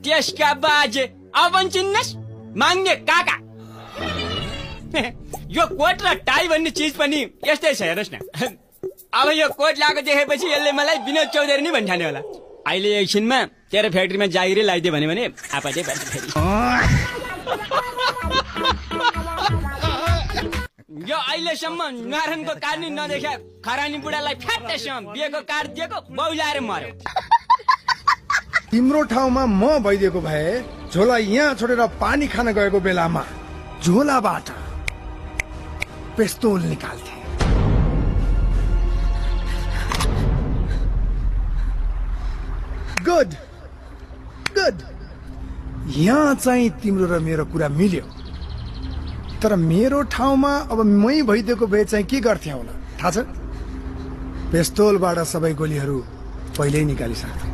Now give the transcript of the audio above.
त्यसका बाजे अब चिन्नस् माग्ने काका। यो कोट र टाई भन्ने चिज पनि यस्तै छ हेर्नुहोस् न। अब यो कोट लगाएको देखेपछि यसले मलाई विनोद चौधरी नै भन्ठाने होला। अहिले एकछिनमा तेरो फ्याक्ट्रीमा जागिरै लगाइदियो भने आपदै पर्छ फेरि। यो अहिलेसम्म नारायणको कार्नी नदेखे खरानी बुढालाई फ्याट्टेसम्म बिहेको कार्ड दिएको बौलाएर मर्यो। तिम्रो ठाउँमा म भइदिएको भए झोला यहाँ छोडेर पानी खान गएको बेलामा झोलाबाट पिस्तोल निकाल्थे। Good good. यहाँ चाहिँ तिम्रो र मेरो कुरा मिल्यो। तर मेरो ठाउँमा अब मै भइदिएको भए चाहिँ के गर्थे होला थाहा छ? पिस्तोलबाट सबै गोलीहरू पहिल्यै निकालिसक्थे।